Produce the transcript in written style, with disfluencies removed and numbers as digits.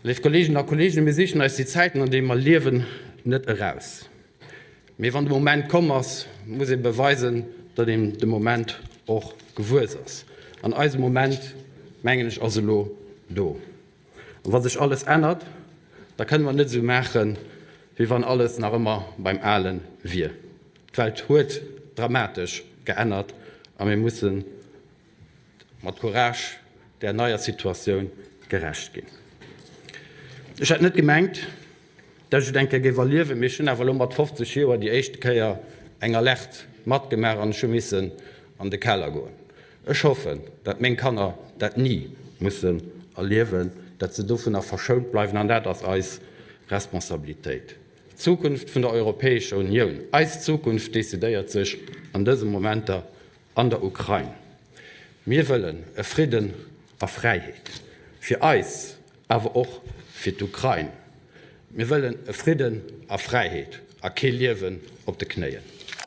Léif Kolleeginnen a Kolleegen, mir sichen eis déi Zäiten, an deene mer liewen, net eraus. Mee wann de Moment komm ass, muss ee beweisen, datt een dem Moment och gewuess ass. An eise Moment, mengen ech, ass elo do. An wa sech alles ännert, da kënne mer net esou maachen, wéi wann alles nach ëmmer beim Ale wier. D'Welt huet dramatesch geännert a mir mussen mat Courage där neier Situatioun gerecht ginn. Ech hätt net gemengt, dat ech et eng Kéier géif erliewen, mee ech hunn awer elo mat 50 Joer déi éischte Kéier eng Alerte matgemaach an ech hu missen an de Keller goen. Ech hoffen, dat meng Kanner dat ni mussen erliewen, dat se dovunner verschount bleiwen an dat ass eis Responsabilitéit. D'Zukunft vun der Europäescher Unioun, eis Zukunft decidéiert sech an dëse Momenter an der Ukrain. Mir wëllen e Fridden a Fräiheet fir eis, awer och fir d'Ukrain. Mir wëllen e Fridden a Fräiheet a kee Liewen op de Knéien.